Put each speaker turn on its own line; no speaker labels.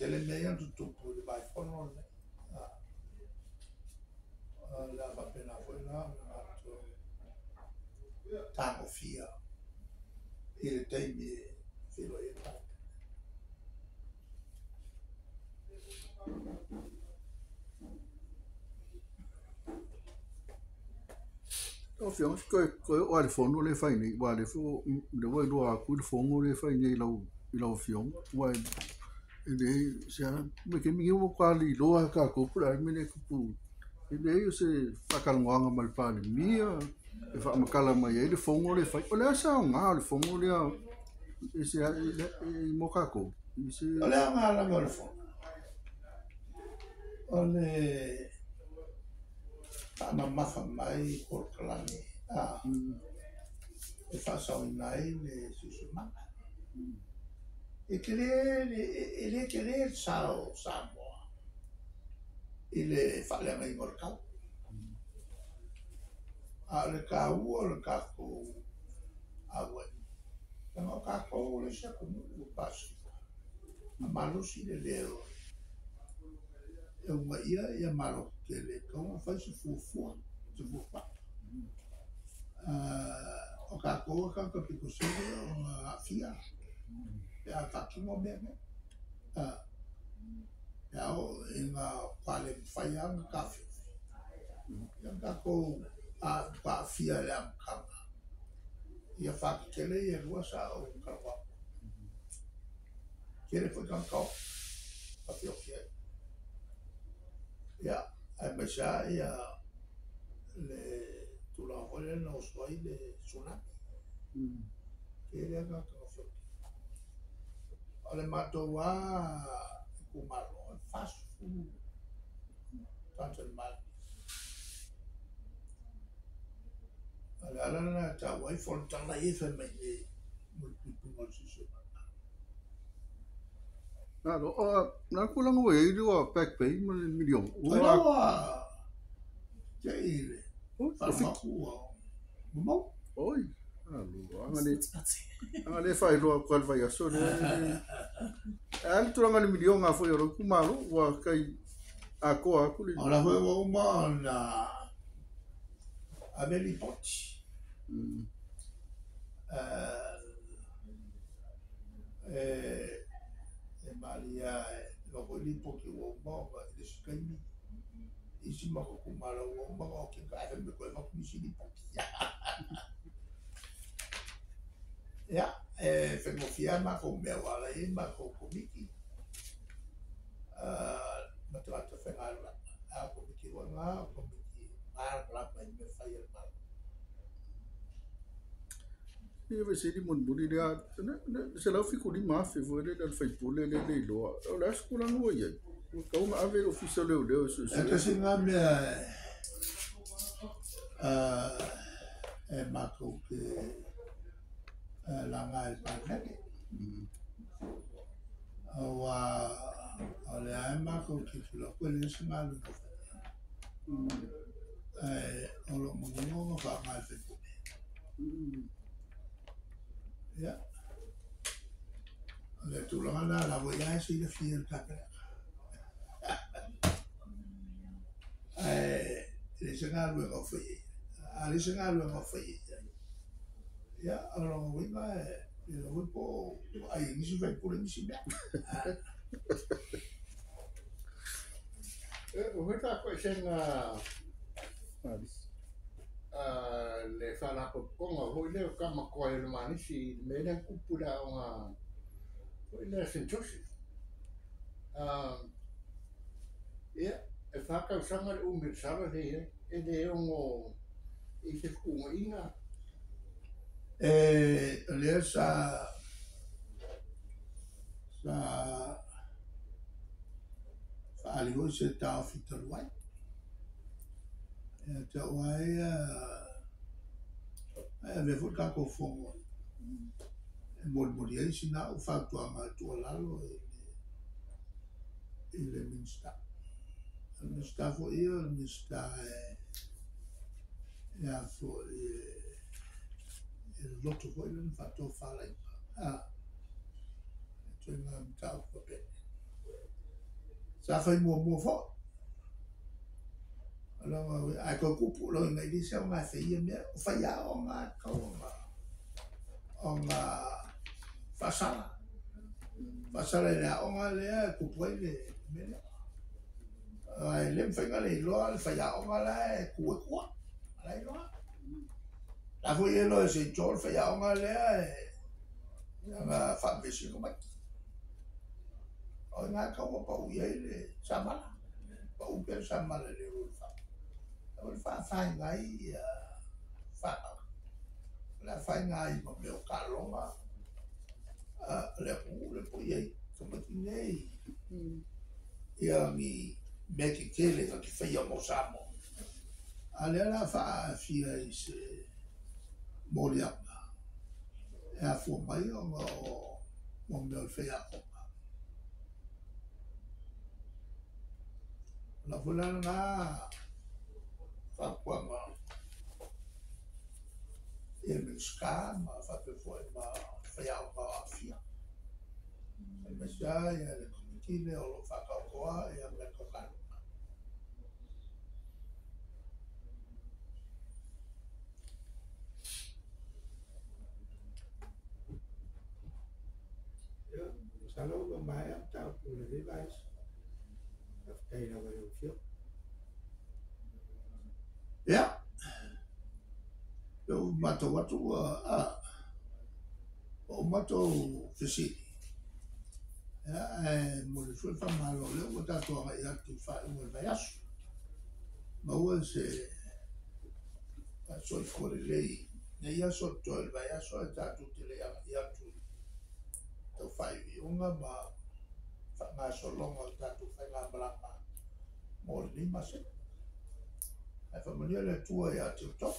tele mea ia na tutupu i le vaifono lenei. O le a faapena foi la ona latou tagofia i le taimi e feiloai ai le Palemene.
Lau Afioga, se toe toe oo lava i le fono lea e fai nei, aua o lea foi ua, lea ua iloa atu le fono lea e fai nei i lau, i lau Afioga, aua e leai se a, mai taimi nei ua matua le iloa lava e tatou po o le a le mea lea e tupu. E leai o se faatalanoaga ma le Palemia e faamatala mai ai le fono lea e fai. O le a se aoga o le fono lea e se, e, mo tatou? I se...
O le aoga lava o le fono, o le faamamafa mai polokalame e faasaoina ai le siosiomaga. E tele, e le tele le sao o Samoa i le faaleagaina o le tau. A o le taua o le tatou auai, leaga o tatou le isi atunuu ua Pasefika, a malosi le leo e uunaia ia Malo tetele e tatau ona fai se fuafuaga, se fuafuaga. O tatou e tagata pito sili ona aafia pe a faatino mea nei. Pe a oo ina matua le mafai lava ona taofiofi, ia na tatou aafia i le amataga, ia fa tetele ia e lua sa ou talanoa atu. Tele foi tagata o taofiofi ai. Ia, aemaise lava ia le tulaga foi lea na oso ai le tsunami. Tele lava tagata na feoki. O le matou lava itumalo, e 40 tagata na maliliu. O le ala lena e taua ai fonotaga ia e fai mai nei mo le puipuiga o le siosiomaga.
Malo, o le a tulaga ua i ai le ua back pay ma le miliona?
Ua ua te i le faalogo ua maua.
Oi, alo, aga le, aga le faailoa atu le vaiaso lea. E a le tulaga i le miliona foi o lou itumalo, ua tai atoa atu le...
O la foi ua uma ona ave lipoti. E malie lava e oo foi lipoti ua uma ona i le isi taimi, isi matou itumalo ua uma ona oti ae fai mai toe avatu nisi lipoti. Ia, e faigofie lava matou mea aua o la e i ai matou komiti ma tagata faigaluega. A o komiti foi na, o komiti malamalama i mea fai a le Malo.
Ia fesili mulimuli lea, $175,000 foi lea le sui usufono lea le iloa. O le a se tulaga ua i ai? Ua tatau ona ave i le Ofisa o Leoleo e suesue.
E tasi lena mea e matou te laga i le Palemene. Aua o lea e matou te tilotilo atu e leai se galuega o faia. Ae o lo o manino ona faaaoga e le sui usufono. Ia, o le tulaga lena la foi lava e silafia e le Kapeneta. Ae leai se galuega o faia i ai. A leai se galuega o faia i ai, ia, o lona uiga e le iloa foi po o ai e nisi sui usufono nisi mea.
Ua fai taatoesega le faalapotopotoga foi lea o tama tuai o le Manisi i le mea lea na tupu i le aoga foi lea St Joseph. Ia, e fa tausaga le umi o le sala lea i ai, e le ono i se fetuunaiga.
E, o lea sa sa faaali foi se taofi talu ai. Ia te au lava ia, ae avea foi le tatou fono e molimoli ai sina au fautuaga e tuualalo i le Minisita. O le Minisita foi ia o le Minisita e a foi e loloto foi lana faatofalaiga. E ituaiga mataupu faapena. Sa fai muamua foi. Ae toe tupu loga i le isi aoga e fai ia mea, o faiaoga e tatau ona faasala. Faasala i le aoga lea e tupu ai le mea lea. Ae le mafai ona le iloa le faiaoga la e tu ai tua. La e iloa. La foi e iloa e St. John le faiaoga lea e na faavesi tamaiti. O ina e tatau ona pau i ai le samala. Pau pea le samala i le ulu o le faafaina ai ia fanau. O le afaina ai ma mea o taaloga le atunuu le po i ai tamaiti nei ia ni mea tetele na te faia mo Samoa. A lea la faaafia i se moliaga e afua mai ona o mo mea o le faiaoga. O lau foi la lena fautuaga i le Minisita ma faapea foi ma faiaoga o aafia. Aemaise lava le Komiti lea o lo o faataotoa ia mea tau taaloga.
Ia, masalo ua maea mataupu o lenei vaiaso. Faafetai lava i lau Afioga.
Ia, ua matau atu ua ua uma tou fesili. Ia, ae momoli foi le faamalo o lea ua tatou agai atu i le faaiuga o le vaiaso. Maua se soifua lelei nei aso o totoe o le vaiaso ae tatou te le agai atu i tau faaiuiuga ma faagasologa o le tatou faigamalaga mo lenei masina. Ae faamanuia le Atua ia te outou.